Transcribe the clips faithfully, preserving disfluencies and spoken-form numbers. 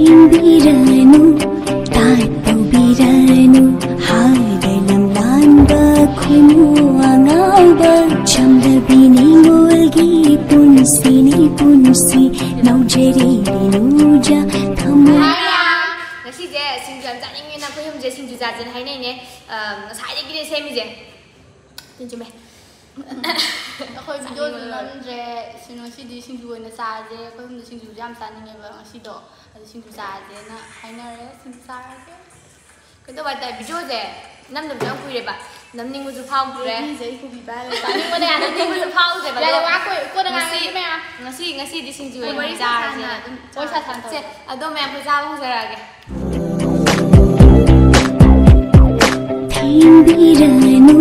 ꯌꯦꯡꯕꯤꯔꯅꯨ, ꯇꯥꯛ ꯇꯧꯕꯤꯔꯅꯨ, ꯍꯥꯏꯕ ꯂꯝꯂꯥꯟꯕ ꯈꯣꯏꯃꯨ ꯑꯉꯥꯎꯕ, ꯆꯝꯂꯕꯤ ꯅꯤꯉꯣꯜꯒꯤ ꯄꯨꯟꯁꯤꯅꯤ ꯄꯨꯟꯁꯤ, ꯅꯧꯖꯔꯤ ꯕꯤꯅꯨꯖꯥ ꯊꯃꯣꯏ꯫ ꯉꯁꯤꯁꯦ ꯁꯤꯡꯖꯨ ꯌꯥꯝ ꯆꯥꯅꯤꯡꯉꯦꯅ ꯑꯩꯈꯣꯏ ꯑꯍꯨꯝꯁꯦ ꯁꯤꯡꯖꯨ ꯆꯥꯁꯦꯅ ꯍꯥꯏꯅꯩꯅꯦ꯫ ꯑ, ꯉꯁꯥꯏꯗꯒꯤꯅꯦ ꯁꯦꯝꯃꯤꯁꯦ꯫ ꯆꯤꯟ ꯆꯨꯝꯃꯦ꯫ ꯑꯩꯈꯣꯏ ꯚꯤꯗꯤꯑꯣꯁꯨ ꯆꯥꯅꯤꯡꯕꯅ ꯂꯣꯏꯔꯦ꯫ ꯅꯝꯗ꯭ꯔꯦ꯫ ꯁꯤ-, ꯉꯁꯤꯗꯤ ꯁꯤꯡꯖꯨ ꯑꯣꯏꯅ ꯆꯥꯔꯁꯦ꯫ ꯑꯩꯈꯣꯏ ꯑꯍꯨꯝꯗ ꯁꯤꯡꯖꯨꯁꯦ ꯌꯥꯝ ꯆꯥꯅꯤꯡꯉꯦꯕ ꯉꯁꯤꯗꯣ꯫ ꯑꯗꯨ ꯁꯤꯡꯖꯨ ꯆꯥꯔꯁꯦꯅ ꯍꯥꯏꯅꯔꯦ꯫ ꯁꯤꯡꯖꯨ ꯆꯥꯔꯁꯦ꯫ ꯀꯩꯗꯧꯕ ꯍꯥꯏꯇꯥꯔꯦ, ꯚꯤꯗꯤꯑꯣꯁꯦ ꯅꯝꯗꯕꯁꯨ ꯌꯥꯝ ꯀꯨꯏꯔꯦꯕ꯫ ꯅꯝꯅꯤꯡꯕꯁꯨ ꯐꯥꯎꯗ꯭ꯔꯦ꯫ ꯃꯤꯁꯦ ꯑꯩ ꯀꯣꯕꯤ ꯄꯥꯏꯔꯒ ꯆꯥꯅꯤꯡꯕꯅ ꯌꯥꯗ꯭ꯔꯦ, ꯅꯝꯅꯤꯡꯕꯁꯨ ꯐꯥꯎꯗ꯭ꯔꯦꯕ꯫ ꯌꯥꯔꯦ, ꯑꯗꯣ ꯋꯥ ꯀꯣꯏ-, ꯀꯣꯟꯅ ꯉꯁꯤ, ꯉꯥꯡꯉꯒꯦ ꯃꯌꯥꯝ꯫ ꯉꯁꯤ, ꯉꯁꯤꯗꯤ ꯁꯤꯡꯖꯨ ꯑꯣꯏꯅ ꯆꯥꯔꯁꯦꯅ ꯑꯗꯨꯝ ꯆꯥꯔꯁꯦ꯫ ꯁꯦ, ꯑꯗꯣ ꯃꯌꯥꯝ ꯑꯩꯈꯣꯏ ꯆꯥꯕ ꯍꯧꯖꯔꯛꯑꯒꯦ꯫ ꯊꯦꯝꯕꯤꯔꯅꯨ,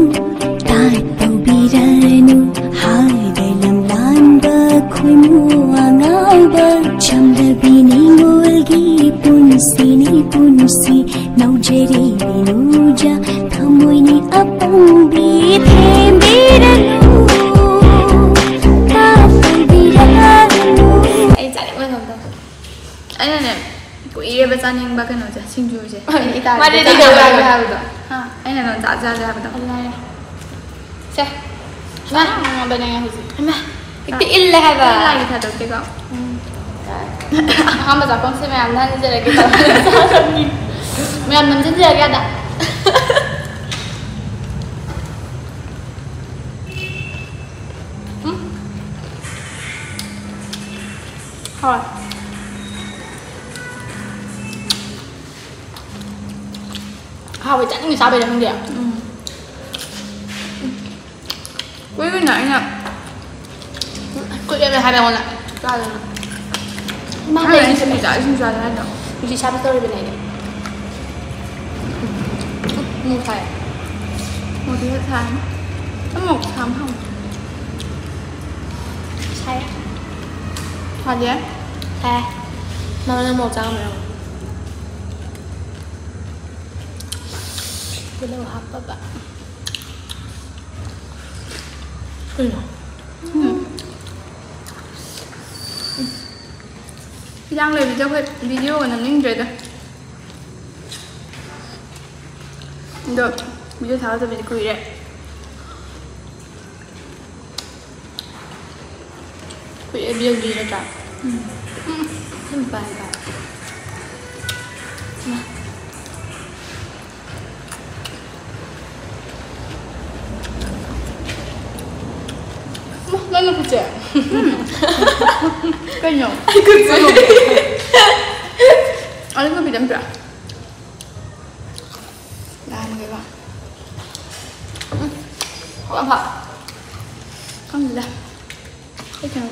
ꯇꯥꯛ ꯇꯧꯕꯤꯔꯅꯨ, ꯍꯥꯏꯕ ꯂꯝꯂꯥꯟꯕ ꯈꯣꯏꯃꯨ ꯑꯉꯥꯎꯕ, ꯆꯝꯂꯕꯤ ꯅꯤꯉꯣꯜꯒꯤ ꯄꯨꯟꯁꯤꯅꯤ ꯄꯨꯟꯁꯤ, ꯅꯧꯖꯔꯤ ꯕꯤꯅꯨꯖꯥ ꯊꯃꯣꯏꯅꯤ ꯑꯄꯪꯕꯤ, ꯊꯦꯝꯕꯤꯔꯅꯨ, ꯇꯥꯛ ꯇꯧꯕꯤꯔꯅꯨ꯫ ꯑꯩ ꯆꯥꯅꯤꯡꯕ ꯉꯝꯗꯕ꯫ ꯑꯩꯅꯅꯦ, ꯀꯨꯏꯔꯦꯕ ꯆꯥꯅꯤꯡꯕ ꯀꯩꯅꯣꯁꯦ, ꯁꯤꯡꯖꯨꯁꯦ꯫ ꯍꯣꯏ, ꯏꯇꯥ ꯃꯥꯗꯤ ꯆꯥꯅꯤꯡꯕ ꯆꯥꯅꯤꯡꯕ ꯍꯥꯏꯕꯗꯣ꯫ ꯍꯥ? ꯑꯩꯅ ꯅꯉꯣꯟꯗ ꯆꯥꯁꯦ ꯍꯥꯏꯕꯗꯣ꯫ ꯑꯗꯨ ꯉꯥꯏꯔꯦ꯫ ꯁꯦ꯫ ꯏꯃꯥ, ꯉꯥꯡꯕꯅꯦ ꯍꯧꯖꯤꯛ꯫ ꯏꯃꯥ, ꯍꯦꯛꯇ ꯏꯜꯂꯦ ꯍꯥꯏꯕ꯫ ꯑꯩ ꯂꯥꯏꯒꯤ ꯊꯥꯗꯣꯛꯀꯦꯀꯣ꯫ ꯎꯝ꯫ ꯑꯍꯥꯟꯕ ꯆꯥꯐꯝꯁꯦ ꯃꯌꯥꯝ ꯅꯝꯖꯔꯒꯦ ꯇꯧꯔꯒ ꯆꯥꯗꯕꯅꯤ꯫ ꯃꯌꯥꯝ ꯅꯝꯖꯤꯟꯖꯔꯒꯦ ꯑꯗ꯫ ꯎꯝ꯫ ꯍꯥꯎꯋꯦ꯫ ꯍꯥꯎꯋꯦ, ꯆꯥꯅꯤꯡꯅ ꯆꯥꯕꯩꯔ ꯈꯪꯗꯦ꯫ ꯎꯝ꯫ ꯀꯨꯏꯅ ꯑꯩꯅ ꯀꯨꯏꯔꯦ ꯍꯥꯏꯕ ꯑꯩꯉꯣꯟꯗ꯫ ꯆꯥꯗꯅ꯫ ꯏꯃꯥ ꯅꯪꯅ ꯑꯩ ꯂꯩꯔꯤꯁꯦ ꯁꯤꯡꯖꯨ ꯆꯥ-, ꯁꯤꯡꯖꯨ ꯆꯥꯗꯅ ꯍꯥꯏꯗꯣ꯫ ꯍꯧꯖꯤꯛ ꯆꯥꯕ ꯇꯧꯔꯤꯕꯅꯦ ꯑꯩꯗꯤ꯫ ꯎꯝ, ꯃꯣꯔꯣꯛ ꯁꯥꯏ꯫ ꯃꯣꯔꯣꯛꯇꯤ ꯈꯔ ꯁꯥꯏ꯫ ꯑꯗꯨꯝ ꯃꯣꯔꯣꯛ ꯁꯥꯕ ꯍꯥꯎꯋꯦ꯫ ꯁꯥꯏ꯫ ꯍꯥꯎꯗꯦ? ꯁꯥꯏ꯫ ꯃꯥ ꯅꯪ ꯃꯣꯔꯣꯛ ꯆꯥ ꯉꯝꯃꯣꯏ ꯅꯪ꯫ ꯇꯤꯜꯍꯧ ꯍꯥꯞꯄꯕ꯫ ꯀꯩꯅꯣ? ꯎꯝ꯫ ꯏꯟꯖꯥꯡ ꯂꯩꯕꯁꯦ ꯑꯩꯈꯣꯏ ꯚꯤꯗꯤꯑꯣꯒ ꯅꯝꯅꯤꯡꯗ꯭ꯔꯦꯗ꯫ ꯑꯗꯣ ꯚꯤꯗꯤꯑꯣ ꯊꯥꯒꯠꯇꯕꯗꯤ ꯀꯨꯏꯔꯦ꯫ ꯀꯨꯏꯔꯦ ꯚꯤꯗꯤꯑꯣ ꯅꯠꯇ꯭ꯔꯥ? ꯎꯝ꯫ ꯎꯝ꯫ ꯁꯨꯝ ꯄꯥꯏ ꯄꯥꯏ꯫ ꯃꯥ꯫ ꯃꯥ, ꯅꯪ ꯅꯈꯨꯠꯁꯦ꯫ ꯎꯝ꯫ ꯀꯩꯅꯣ? ꯑꯩ ꯈꯨꯠꯁꯦ꯫ ꯑꯗꯨ ꯈꯨꯠꯄꯤꯗ ꯑꯝꯇ꯫ ꯂꯥꯝꯃꯦꯕ꯫ ꯎꯝ꯫ ꯍꯥꯎꯕ꯫ ꯈꯪꯗꯦꯗ꯫ ꯑꯩ ꯀꯩꯅꯣ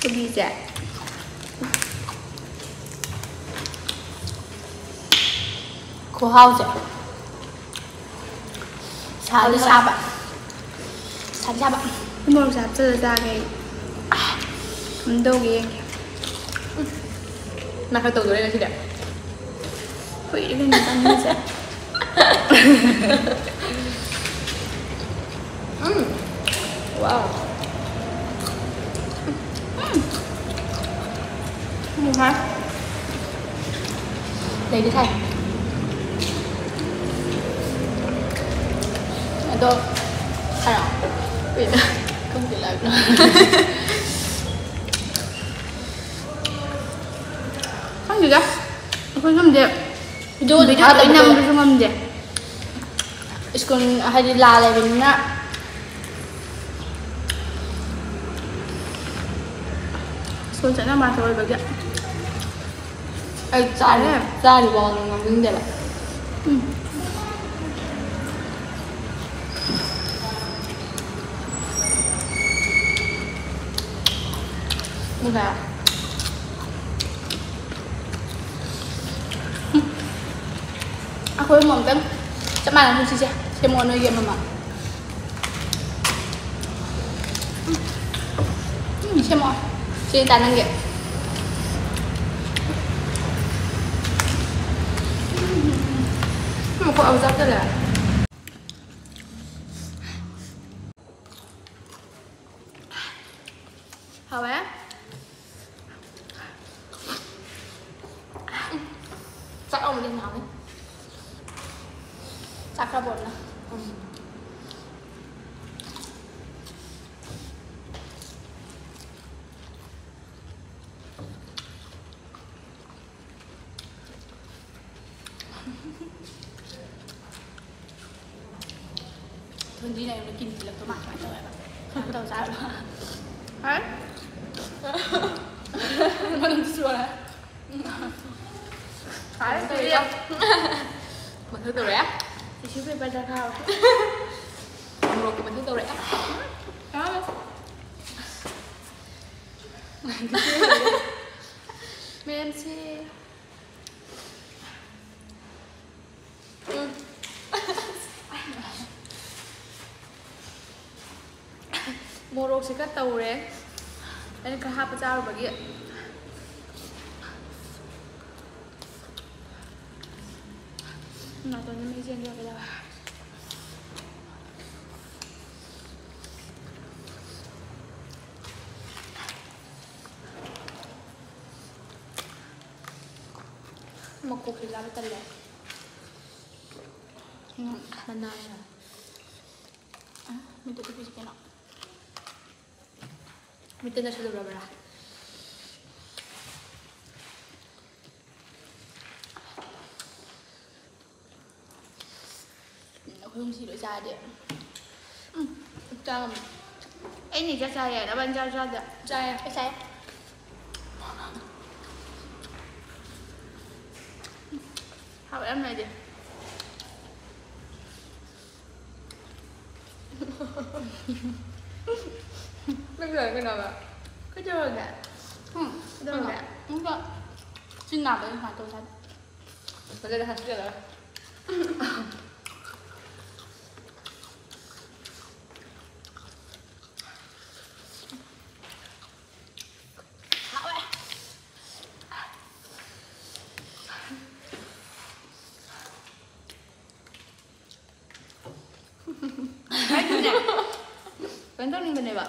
ꯀꯣꯕꯤꯁꯦ꯫ ꯈꯨꯍꯥꯎꯁꯦ꯫ ꯁꯥꯗꯤ ꯁꯥꯕ꯫ ꯁꯥꯗꯤ ꯁꯥꯕ꯫ ꯃꯣꯔꯣꯛꯁꯦ ꯍꯥꯞꯆꯤꯜꯂ ꯆꯥꯒꯦ ꯑꯩ꯫ ꯀꯝꯗꯧꯒꯦ ꯌꯦꯡꯒꯦ꯫ ꯅꯪ ꯈꯔ ꯇꯧꯗꯣꯔꯦ ꯉꯁꯤꯗꯤ꯫ ꯀꯨꯏꯔꯦ ꯀꯩꯅꯣ ꯆꯥꯅꯤꯡꯉꯤꯁꯦ꯫ ꯎꯝ꯫ ꯋꯥꯎ꯫ ꯎꯝ꯫ ꯎꯝ, ꯍꯥ꯫ ꯂꯩꯗꯤ ꯊꯥꯏ꯫ ꯑꯗꯣ, ꯍꯥꯏꯔꯣ꯫ ꯀꯩꯅꯣ? ꯈꯪꯗꯦ, ꯂꯥꯏꯕ꯭ꯔꯥ? ꯈꯪꯗꯦꯗ꯫ ꯑꯩꯈꯣꯏ ꯁꯣꯝꯗꯤ ꯚꯤꯗꯤꯑꯣꯗ ꯚꯤꯗꯤꯑꯣ ꯊꯥꯒꯠꯇꯕꯗꯣ ꯅꯝꯕꯁꯨ ꯉꯝꯗꯦ꯫ ꯁ꯭ꯀꯨꯜ ꯍꯥꯏꯗꯤ ꯂꯥ ꯂꯩꯕꯅꯤꯅ꯫ ꯁ꯭ꯀꯨꯜ ꯆꯠꯅꯕ ꯉꯥꯛꯇ ꯑꯣꯏꯕꯒꯤ꯫ ꯑꯩ ꯆꯥꯔꯤ-, ꯌꯥꯔꯦ꯫ ꯆꯥꯔꯤꯕ ꯋꯥ ꯉꯥꯡꯅꯤꯡꯗꯦꯕ꯫ ꯎꯝ꯫ ꯑꯗꯨꯒ ꯑꯩꯈꯣꯏ ꯑꯍꯨꯝ ꯑꯝꯇꯪ ꯆꯞ ꯃꯥꯟꯅꯅ ꯄꯨꯟꯁꯤꯁꯦ꯫ ꯁꯦꯝꯃꯛꯑꯣ ꯅꯣꯏꯒꯤ ꯑꯃꯃꯝ꯫ ꯎꯝ, ꯁꯦꯝꯃꯛꯑꯣ꯫ ꯁꯤ ꯆꯥꯅꯤꯡꯒꯦ꯫ ꯎꯝ, ꯈꯣꯛꯑꯕ ꯆꯥꯛ ꯆꯜꯂꯦ꯫ ꯍꯥꯎꯋꯦ꯫ ꯆꯥꯛ ꯂꯥꯝꯕꯗꯤ ꯌꯥꯝ ꯍꯥꯎꯅꯤ꯫ ꯆꯥꯛ ꯈꯔ ꯄꯣꯔꯛꯑꯣ꯫ ꯎꯝ꯫ ꯊꯣꯟꯖꯤꯅ ꯑꯩꯉꯣꯟꯗ ꯀꯤꯟ ꯊꯤꯜꯂꯛꯇꯧ ꯃꯥꯜꯂꯦ꯫ ꯀꯃꯥꯏꯅ ꯇꯧꯋꯦꯕ? ꯀꯃꯥꯏꯅ ꯇꯧꯔ ꯆꯥꯔꯕ? ꯍꯥꯏ? ꯃꯅꯝꯁꯨ ꯆꯨꯔꯦ꯫ ꯍꯥꯏ, ꯀꯩꯅꯣ? ꯃꯊꯧ ꯇꯧꯔꯦ꯫ Tissue paper ꯗꯔꯀꯥꯔ ꯑꯣꯏ꯫ ꯃꯣꯔꯣꯛꯀꯤ ꯃꯊꯧ ꯇꯧꯔꯦ꯫ ꯆꯥꯔꯣ꯫ ꯃꯦꯝꯁꯤ꯫ ꯎꯝ꯫ ꯃꯣꯔꯣꯛꯁꯦ ꯈꯔ ꯇꯧꯔꯦ꯫ ꯑꯩꯅ ꯈꯔ ꯍꯥꯞꯄ ꯆꯥꯔꯨꯕꯒꯤ꯫ ꯅꯥꯇꯣꯟꯁꯦ ꯃꯍꯤ ꯆꯦꯟꯗꯣꯔꯦ ꯀꯩꯗꯧꯔꯦ? ꯃꯀꯣꯛꯁꯦ ꯆꯥꯕ ꯇꯜꯂꯦ꯫ ꯎꯝ, ꯃꯅꯥ ꯌꯥꯝ꯫ ꯎꯝ, ꯃꯤꯠꯇ ꯇꯨꯞꯄꯤꯁꯦ ꯀꯩꯅꯣ? ꯃꯤꯠꯇ ꯅꯠꯁꯜꯂꯨꯔꯕ꯭ꯔꯥ? ꯎꯝ, ꯑꯩꯈꯣꯏ ꯑꯍꯨꯝ ꯁꯤ ꯂꯣꯏ ꯆꯥꯔꯗꯤ꯫ ꯎꯝ, ꯆꯥ ꯉꯝꯃꯦ꯫ ꯑꯩꯅ ꯏꯆꯥ ꯆꯥ ꯌꯥꯏ, ꯅꯕꯥꯅꯤ ꯆꯥꯁꯨ ꯆꯥꯗꯦ꯫ ꯆꯥꯏꯌꯦ꯫ ꯑꯩ ꯆꯥꯏꯌꯦ꯫ ꯍꯥꯎꯋꯦ ꯌꯥꯝꯅ ꯑꯩꯗꯤ꯫ ꯅꯪ ꯀꯩꯗꯧꯔꯒꯦ? ꯀꯩꯗꯧꯔꯒꯦ? ꯎꯝ, ꯀꯩꯗꯧꯔꯒꯦ? ꯀꯩꯅꯣ? ꯅꯪꯗꯣ ꯆꯤꯟ ꯅꯥꯕꯩ ꯁꯨꯃꯥꯏꯅ ꯇꯧ ꯁꯥꯏ꯫ ꯐꯖꯅ ꯍꯥꯞꯆꯤꯜꯂꯒ꯫ ꯍꯥꯎꯋꯦ꯫ ꯑꯩꯁꯨꯅꯦ, ꯀꯩꯅꯣ ꯇꯧꯅꯤꯡꯕꯅꯦꯕ,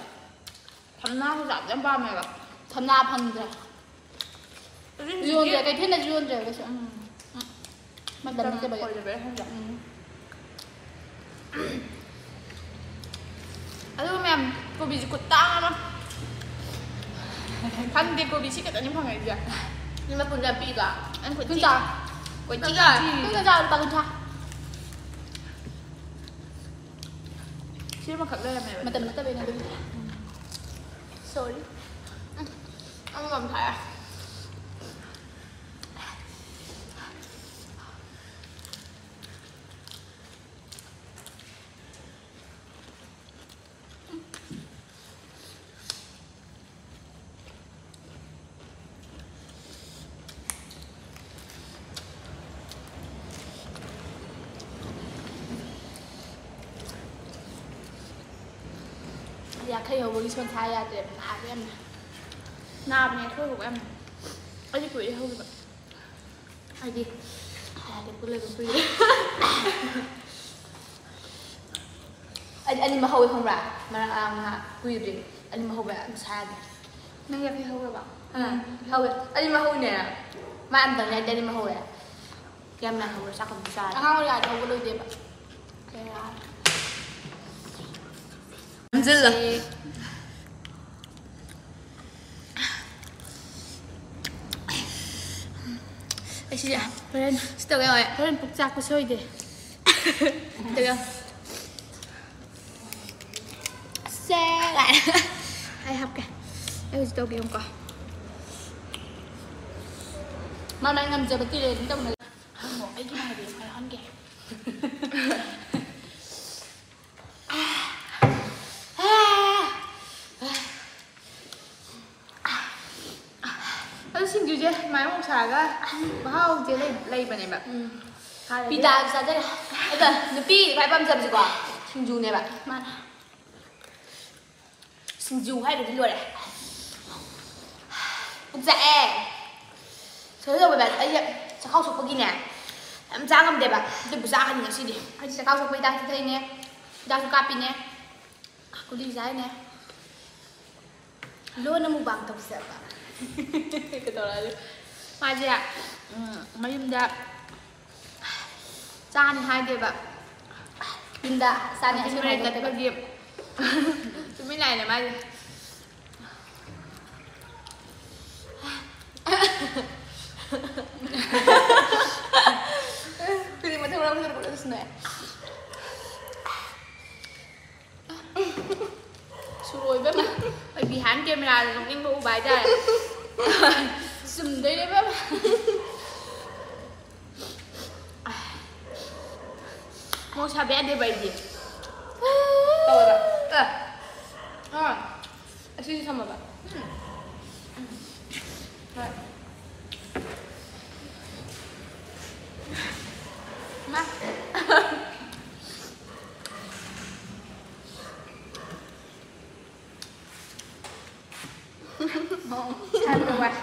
ꯊꯝꯅꯥꯁꯦ ꯌꯥꯝ ꯌꯥꯝ ꯄꯥꯝꯃꯦꯕ꯫ ꯊꯝꯅꯥ ꯐꯪꯗ꯭ꯔꯦ꯫ ꯑꯗꯨ ꯍꯧꯖꯤꯛꯇꯤ ꯌꯣꯟꯗ꯭ꯔꯦ, ꯀꯩꯊꯦꯜꯗꯁꯨ ꯌꯣꯟꯗ꯭ꯔꯦ ꯀꯩꯁꯨ꯫ ꯎꯝ꯫ ꯃꯇꯝ ꯅꯠꯇꯕꯒꯤ꯫ ꯑꯣꯏꯗꯕꯩ ꯈꯪꯗꯦ꯫ ꯎꯝ꯫ ꯑꯗꯨꯒ ꯃꯌꯥꯝ, ꯀꯣꯕꯤꯁꯦ ꯈꯨꯇꯥꯡ ꯑꯃ꯫ ꯈꯪꯗꯦ, ꯀꯣꯕꯤꯁꯤ ꯈꯛꯇꯅꯤ ꯐꯪꯉꯛꯏꯁꯦ꯫ ꯂꯨꯄꯥ ꯀꯨꯟꯊ꯭ꯔꯥ ꯄꯤꯀꯣ? ꯅꯪ ꯀꯨꯟꯊ꯭ꯔꯥ꯫ ꯀꯨꯟꯊ꯭ꯔꯥ꯫ ꯀꯨꯟꯊ꯭ꯔꯥ ꯂꯨꯄꯥ ꯀꯨꯟꯊ꯭ꯔꯥ꯫ ꯁꯤ ꯑꯃꯈꯛ ꯂꯩꯔꯝꯃꯦꯕ꯫ ꯃꯇꯝ ꯅꯠꯇꯕꯩꯅꯦ ꯑꯗꯨꯕꯨꯗꯤ꯫ Sorry꯫ ꯎꯝ꯫ ꯑꯃ ꯌꯥꯝ ꯊꯥꯏ꯫ ꯌꯥꯈꯩ ꯍꯧꯕꯒꯤ ꯁꯣꯟꯊꯥ ꯌꯥꯗ꯭ꯔꯦꯕ, ꯅꯥꯕ ꯌꯥꯝꯅ꯫ ꯅꯥꯕꯅꯦ ꯑꯩꯈꯣꯏ ꯍꯧꯕ ꯌꯥꯝꯅ꯫ ꯑꯩꯗꯤ ꯀꯨꯏꯔꯦ ꯍꯧꯈꯤꯕ꯫ ꯑꯩꯗꯤ ꯌꯥꯗꯦ, ꯄꯨꯜꯂꯒ ꯀꯨꯏꯔꯦ꯫ ꯑꯩꯗꯤ ꯑꯅꯤꯃꯛ ꯍꯧꯋꯦ ꯈꯪꯕ꯭ꯔꯥ? ꯃꯔꯛ, ꯑꯥ, ꯉꯥꯏꯍꯥꯛ ꯀꯨꯏꯗ꯭ꯔꯤ꯫ ꯑꯅꯤꯃꯛ ꯍꯧꯕ ꯌꯥꯝ ꯁꯥꯗꯦ꯫ ꯅꯪ ꯌꯥꯈꯩ ꯍꯧꯔꯕ? ꯑꯥ, ꯍꯧꯋꯦ꯫ ꯑꯅꯤꯃꯛ ꯍꯧꯋꯤꯅꯦ꯫ ꯃꯥ ꯑꯝꯇꯪꯅꯦ, ꯑꯩꯗꯤ ꯑꯅꯤꯃꯛ ꯍꯧꯋꯦ꯫ ꯌꯥꯝ ꯌꯥꯝ ꯍꯧꯋꯦ, ꯆꯥꯛ ꯑꯃ ꯆꯥꯔꯦ꯫ ꯑꯉꯥꯡ ꯑꯣꯏꯔꯤꯉꯩꯗ ꯍꯧꯕ ꯂꯣꯏꯗꯦꯕ꯫ ꯅꯝꯖꯤꯜꯂꯣ꯫ ꯑꯦ꯫ ꯑꯩ ꯁꯤꯁꯦ ꯍꯣꯔꯦꯟ ꯁꯤ ꯇꯧꯒꯦ ꯇꯧꯋꯦ꯫ ꯍꯣꯔꯦꯟ ꯄꯨꯛ ꯆꯥꯛꯄ ꯁꯣꯏꯗꯦ꯫ ꯁꯤ ꯇꯧꯒꯦ꯫ ꯁꯦ ꯀꯥꯏꯅ꯫ ꯑꯩ ꯍꯥꯞꯀꯦ꯫ ꯑꯩ ꯍꯧꯖꯤꯛ ꯇꯧꯒꯦ ꯌꯦꯡꯉꯨꯀꯣ꯫ ꯃꯥ ꯃꯥꯏ ꯉꯝꯖꯕ ꯇꯦꯂꯦꯟ ꯇꯧꯅ꯫ ꯍꯪꯉꯣ, ꯑꯩꯒꯤ ꯃꯥꯏꯗꯤ ꯁꯨꯃꯥꯏꯅ ꯍꯟꯒꯦ꯫ ꯑꯗꯨ ꯁꯤꯡꯖꯨꯁꯦ ꯁꯨꯃꯥꯏꯅ ꯃꯣꯔꯣꯛ ꯁꯥꯔꯒ ꯃꯍꯥꯎꯁꯦ ꯂꯩ-, ꯂꯩꯕꯅꯦꯕ꯫ ꯎꯝ꯫ ꯍꯥꯟꯅꯗꯤ ꯄꯤꯇꯥꯁꯨ ꯆꯥꯖꯔꯦ꯫ ꯑꯗꯣ ꯅꯨꯄꯤ ꯈ꯭ꯋꯥꯏ ꯄꯥꯝꯖꯕꯁꯦꯀꯣ ꯁꯤꯡꯖꯨꯅꯦꯕ꯫ ꯃꯥꯅꯦ꯫ ꯁꯤꯡꯖꯨ ꯍꯥꯏꯔꯗꯤ ꯂꯣꯏꯔꯦ꯫ ꯄꯨꯛ ꯆꯥꯛꯑꯦ꯫ ꯁꯨꯃꯥꯏꯅ ꯇꯧꯕꯗ ꯑꯩꯁꯦ ꯆꯈꯥꯎ ꯁꯣꯛꯄꯒꯤꯅꯦ ꯌꯥꯝ ꯆꯥ ꯉꯝꯗꯦꯕ꯫ ꯑꯗꯨꯕꯨ ꯆꯥꯒꯅꯤ ꯉꯁꯤꯗꯤ꯫ ꯑꯩꯁꯦ ꯆꯈꯥꯎ ꯁꯣꯛꯄ ꯍꯤꯗꯥꯛꯁꯨ ꯊꯛꯏꯅꯦ, ꯍꯤꯗꯥꯛꯁꯨ ꯀꯥꯞꯄꯤꯅꯦ꯫ ꯒꯨꯂꯤ ꯆꯥꯏꯅꯦ꯫ ꯂꯣꯟꯅ ꯃꯨꯛꯕꯥꯡ ꯇꯧꯁꯦꯕ꯫ ꯀꯩꯗꯧꯔꯛꯑꯒꯦ? ꯃꯥꯁꯦ, ꯎꯝ, ꯃꯌꯨꯝꯗ ꯆꯥꯅꯤ ꯍꯥꯏꯗꯦꯕ꯫ ꯌꯨꯝꯗ ꯆꯥꯅꯤ ꯑꯁꯦꯡꯕ ꯍꯥꯏꯗꯣꯛꯇꯦꯕ꯫ ꯇꯠꯄꯒꯤ ꯇꯨꯃꯤꯟ ꯂꯥꯛꯑꯦꯅꯦ ꯃꯥꯗꯤ꯫ ꯀꯔꯤ ꯃꯊꯪ ꯃꯔꯝ ꯁꯔꯛꯄꯗꯁꯨꯅꯦ꯫ ꯁꯨꯔꯣꯏꯕ ꯑꯩ behind cameraꯗ ꯅꯣꯛꯅꯤꯡꯕ ꯎꯕ ꯍꯥꯏꯇꯥꯔꯦ꯫ ꯆꯨꯝꯗꯣꯏꯅꯦꯕ꯫ ꯃꯣꯔꯣꯛ ꯁꯥꯕ ꯌꯥꯗꯦꯕ ꯑꯩꯗꯤ꯫ ꯇꯧꯔꯕ? ꯑ꯫ ꯑ꯫ ꯑꯁꯤꯁꯨ ꯊꯝꯃꯕ? ꯎꯝ꯫ ꯍꯣꯏ꯫ ꯃꯥ꯫ ꯁꯥꯏꯕꯗ ꯋꯥꯏ꯫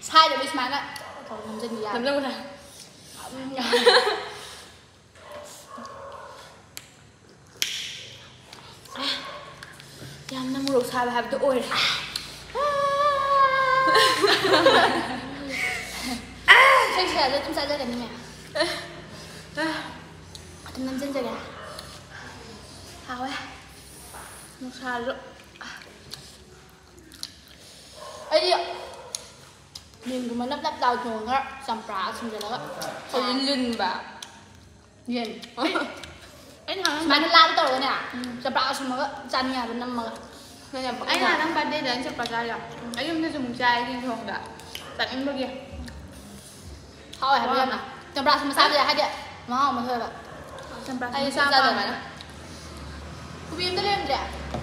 ꯁꯥꯏꯗꯕꯤ ꯁꯨꯃꯥꯏꯅ ꯇꯧꯔ ꯅꯝꯖꯟꯕꯤ ꯌꯥꯕ꯫ ꯅꯝꯖꯟꯕꯗ꯫ ꯌꯥꯝꯅ ꯃꯣꯔꯣꯛ ꯁꯥꯕ ꯍꯥꯏꯕꯗꯨ ꯑꯣꯏꯔꯦ꯫ ꯏꯁꯩ ꯁꯛꯑꯁꯨ ꯑꯗꯨꯝ ꯆꯥꯖꯒꯅꯤꯅꯦ꯫ ꯑꯗꯨꯝ ꯅꯝꯖꯟꯖꯒꯦ꯫ ꯍꯥꯎꯋꯦ꯫ ꯅꯨꯡꯁꯥꯁꯨ꯫ ꯑꯩꯗꯤ ꯌꯦꯟꯒꯨꯝꯕ ꯅꯞ ꯅꯞ ꯂꯥꯎ ꯊꯣꯡꯉꯒ ꯆꯝꯄ꯭ꯔꯥꯒ ꯁꯨꯝꯖꯜꯂꯒ꯫ ꯑꯩꯗꯤ ꯂꯤꯟꯕ꯫ ꯌꯦꯟ꯫ ꯑꯩꯅ ꯍꯥꯏꯔꯝꯕ ꯁꯨꯃꯥꯏꯅ ꯂꯥꯗ ꯇꯧꯔꯒꯅꯦ, ꯎꯝ꯫ ꯆꯝꯄ꯭ꯔꯥꯒ ꯁꯨꯝꯃꯒ ꯆꯥꯅꯤꯡꯉꯦ ꯍꯥꯏꯕ ꯅꯝꯃꯒ꯫ ꯅꯪ ꯌꯥꯝ ꯄꯛꯆꯩ꯫ ꯑꯩꯅ ꯅꯪ birthdayꯗ ꯑꯩꯅ ꯆꯝꯄ꯭ꯔꯥ ꯆꯥꯔꯤꯔꯣ? ꯑꯩ ꯌꯨꯝꯗꯁꯨ ꯑꯃꯨꯛ ꯆꯥꯏ ꯌꯦꯟ ꯊꯣꯡꯕꯗ꯫ ꯆꯥꯅꯤꯡꯕꯒꯤ꯫ ꯍꯥꯎꯋꯦ ꯍꯥꯏꯕ ꯌꯥꯝꯅ꯫ ꯆꯝꯄ꯭ꯔꯥ ꯁꯨꯝꯕ ꯆꯥꯕꯁꯦ ꯍꯥꯏꯗꯤ ꯃꯍꯥꯎ ꯑꯃ ꯊꯣꯛꯑꯦꯕ꯫ ꯆꯝꯄ꯭ꯔꯥ ꯑꯩ ꯁꯨꯝꯕ ꯁꯨꯝ ꯆꯥꯕ ꯆꯥꯗꯕꯅꯦ꯫ ꯄꯥꯝꯃꯦ꯫ ꯀꯣꯕꯤ ꯑꯝꯇ ꯂꯩꯔꯝꯗ꯭ꯔꯦ?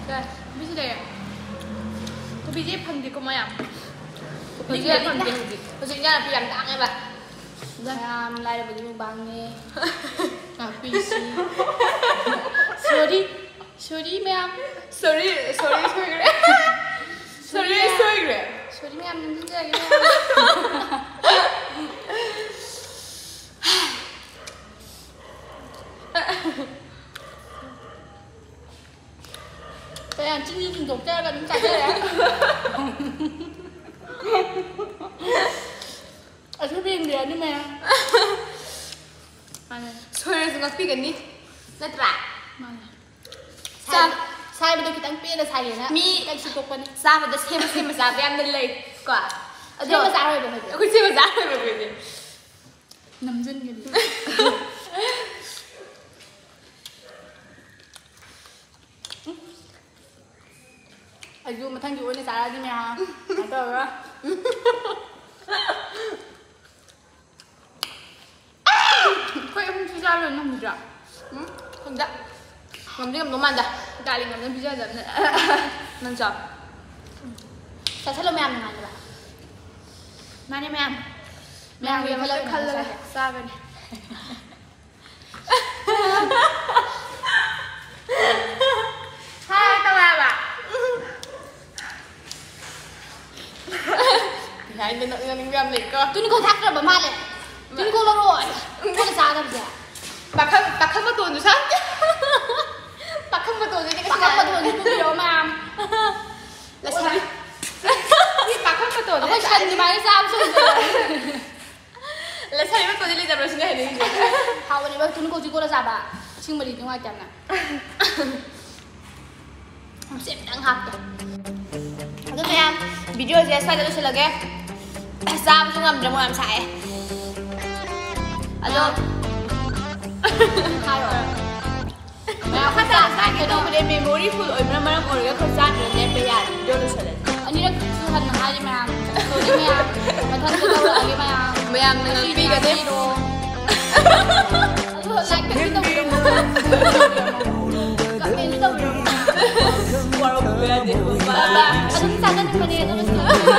ꯁꯦ, ꯀꯣꯕꯤꯁꯨ ꯂꯩꯔꯦ꯫ ꯀꯣꯕꯤꯁꯦ ꯐꯪꯗꯦꯀꯣ ꯃꯌꯥꯝ꯫ ꯀꯣꯕꯤꯁꯦ ꯍꯧꯖꯤꯛ ꯐꯪꯗꯦ ꯍꯧꯖꯤꯛ꯫ ꯍꯧꯖꯤꯛ ꯏꯟꯖꯥꯡ ꯅꯥꯄꯤ ꯌꯥꯝ ꯇꯥꯡꯉꯦꯕ꯫ ꯏꯟꯖꯥꯡ ꯃꯌꯥꯝ ꯂꯥꯏꯔꯕꯒꯤ ꯃꯨꯛꯕꯥꯡꯅꯦ꯫ ꯅꯥꯄꯤꯁꯤ꯫ Sorry, sorry ꯃꯌꯥꯝ꯫ Sorry, sorry ꯁꯣꯏꯈ꯭ꯔꯦ꯫ Sorry ꯁꯣꯏꯈ꯭ꯔꯦ꯫ Sorry ꯃꯌꯥꯝ ꯅꯤꯡꯁꯤꯡꯖꯔꯒꯦ ꯃꯌꯥꯝ꯫ ꯀꯌꯥꯝ ꯆꯤꯟꯁꯨ ꯆꯤꯡꯊꯣꯛꯆꯔꯒ ꯑꯗꯨꯝ ꯆꯥꯖꯔꯦ꯫ ꯉꯥꯛꯄꯤꯒꯅꯤ, ꯅꯠꯇ꯭ꯔꯥ? ꯃꯥꯅꯦ꯫ ꯆꯥ-, ꯁꯥꯏꯕꯗꯣ ꯈꯤꯇꯪ ꯄꯦꯟꯅ ꯁꯥꯏꯌꯦꯅ ꯃꯤ ꯈꯤꯇꯪ ꯁꯤꯠꯇꯣꯛꯄꯅꯤ꯫ ꯆꯥꯕꯗ ꯁꯦꯝꯕ, ꯁꯦꯝꯕ ꯆꯥꯕ ꯌꯥꯝꯅ ꯂꯩ ꯀꯣ꯫ ꯑꯗꯣ ꯁꯦꯝꯕ ꯆꯥꯔꯣꯏꯕ ꯑꯩꯈꯣꯏꯗꯤ꯫ ꯑꯩꯈꯣꯏ ꯁꯦꯝꯕ ꯆꯥꯔꯣꯏꯕ ꯑꯩꯈꯣꯏꯗꯤ꯫ ꯅꯝꯖꯟꯒꯅꯤ꯫ ꯑꯩꯁꯨ ꯃꯊꯪꯒꯤ ꯑꯣꯏꯅ ꯆꯥꯔꯛꯑꯒꯦ ꯃꯌꯥꯝ꯫ ꯀꯩꯅꯣ ꯇꯧꯔꯒ꯫ ꯑꯩꯈꯣꯏ ꯑꯍꯨꯝꯁꯨ ꯆꯥꯕ ꯉꯝꯗ꯭ꯔꯥ? ꯎꯝ? ꯈꯪꯗꯦ꯫ ꯉꯝꯗꯤ ꯉꯝꯗꯧ ꯃꯥꯟꯗꯦ꯫ ꯗꯥꯂꯤ ꯉꯝꯗꯅ ꯄꯤꯖꯗꯕꯅꯦ꯫ ꯅꯪ ꯆꯥꯎ꯫ ꯆꯥꯁꯜꯂꯣ ꯃꯌꯥꯝ ꯅꯨꯡꯉꯥꯏꯅꯕ꯫ ꯃꯥꯅꯦ ꯃꯌꯥꯝ꯫ ꯃꯌꯥꯝꯒꯤ ꯃꯌꯥꯝꯒꯤꯗꯃꯛꯇ ꯈꯜꯂꯒ ꯈꯜꯂꯒ ꯆꯥꯁꯦ꯫ ꯆꯥꯕꯅꯦ꯫ ꯍꯥꯏ ꯇꯧꯔꯛꯑꯕ꯫ ꯀꯩ ꯍꯥꯏꯅꯣ, ꯅꯣꯛꯅꯤꯡꯕ ꯌꯥꯝ ꯂꯩꯀꯣ꯫ ꯇꯨꯅꯤꯈꯣꯛ ꯊꯥꯛꯇ꯭ꯔꯕ ꯃꯥꯜꯂꯦ꯫ ꯇꯨꯅꯤꯈꯣꯛ ꯂꯧꯔꯛꯑꯣ꯫ ꯀꯣꯟꯅ ꯆꯥꯗꯕꯁꯦ꯫ ꯄꯥꯈꯪ, ꯄꯥꯈꯪ ꯃꯇꯣꯟꯗꯨ ꯁꯥꯠꯇꯦ꯫ ꯄꯥꯈꯪ ꯃꯇꯣꯟꯗꯨꯗꯤ ꯀꯩꯁꯨ ꯄꯥꯈꯪ ꯌꯥꯔꯣꯏ꯫ ꯃꯇꯣꯟꯗꯤ ꯄꯨꯕꯤꯔꯛꯑꯣ ꯃꯌꯥꯝ꯫ ꯂꯩꯁꯥꯕꯤ꯫ ꯃꯤ ꯄꯥꯈꯪ ꯃꯇꯣꯟꯗꯤ ꯑꯩꯈꯣꯏ ꯁꯟ ꯑꯗꯨꯃꯥꯏꯅ ꯆꯥꯕꯁꯨ ꯎꯗ꯭ꯔꯤ꯫ ꯂꯩꯁꯥꯕꯤ ꯃꯇꯣꯟꯗꯤ ꯂꯩꯇꯕ꯭ꯔꯥ ꯁꯤꯅꯦ ꯍꯥꯏꯅꯤꯡꯉꯤꯁꯦ꯫ ꯍꯥꯎꯕꯅꯦꯕ ꯇꯨꯅꯤꯈꯣꯛꯁꯤ ꯀꯣꯟꯅ ꯆꯥꯕ꯫ ꯏꯁꯤꯡ ꯃꯔꯤꯗꯤ ꯅꯨꯡꯉꯥꯏꯇꯦ ꯌꯥꯝꯅ꯫ ꯁꯦ ꯈꯤꯇꯪ ꯍꯥꯞꯀꯦ꯫ ꯑꯗꯨ ꯃꯌꯥꯝ, ꯚꯤꯗꯤꯑꯣꯁꯦ ꯁ꯭ꯋꯥꯏꯗ ꯂꯣꯏꯁꯤꯜꯂꯒꯦ꯫ ꯆꯥꯕꯁꯨ ꯉꯝꯗ꯭ꯔꯦ, ꯃꯣꯔꯣꯛ ꯌꯥꯝ ꯁꯥꯏꯌꯦ꯫ ꯑꯗꯣ, ꯍꯥꯏꯔꯣ꯫ ꯃꯌꯥꯝ ꯃꯈꯥ ꯇꯥꯅ ꯆꯥꯒꯦ ꯇꯧꯕꯅꯦ, ꯃꯦꯃꯣꯔꯤ ꯐꯨꯜ ꯑꯣꯏꯕꯅ ꯃꯔꯝ ꯑꯣꯏꯔꯒ ꯑꯩꯈꯣꯏ ꯆꯥꯗ꯭ꯔꯦ, ꯂꯦꯞꯄ ꯌꯥꯔꯦ, ꯚꯤꯗꯤꯑꯣ ꯂꯣꯏꯁꯤꯜꯂꯁꯤ꯫ ꯑꯅꯤꯔꯛꯁꯨ ꯍꯟꯅ ꯍꯥꯏꯔꯤ ꯃꯌꯥꯝ꯫ ꯁꯣꯔꯤ ꯃꯌꯥꯝ, ꯃꯊꯪꯗ ꯇꯧꯔꯛꯑꯒꯦ ꯃꯌꯥꯝ꯫ ꯃꯌꯥꯝꯅ ꯉꯁꯤꯗꯤ ꯉꯥꯛꯄꯤꯒꯅꯤ꯫ ꯉꯥꯛꯄꯤꯔꯣ꯫ ꯑꯗꯣ ꯂꯥꯏꯛ ꯀꯩꯁꯨ ꯇꯧꯕꯤꯔꯝꯃꯣ꯫ ꯀꯃꯦꯟꯁꯨ ꯇꯧꯕꯤꯔꯝꯃꯣ꯫ ꯋꯥꯔꯧꯕꯤꯕ ꯌꯥꯗꯦ, ꯈꯪꯕ꯭ꯔꯥ? ꯑꯗꯨꯝ ꯆꯥꯖꯅꯤꯡꯕꯅꯦ, ꯑꯗꯨ ꯂꯣꯏꯁꯤꯜꯂꯒꯦ꯫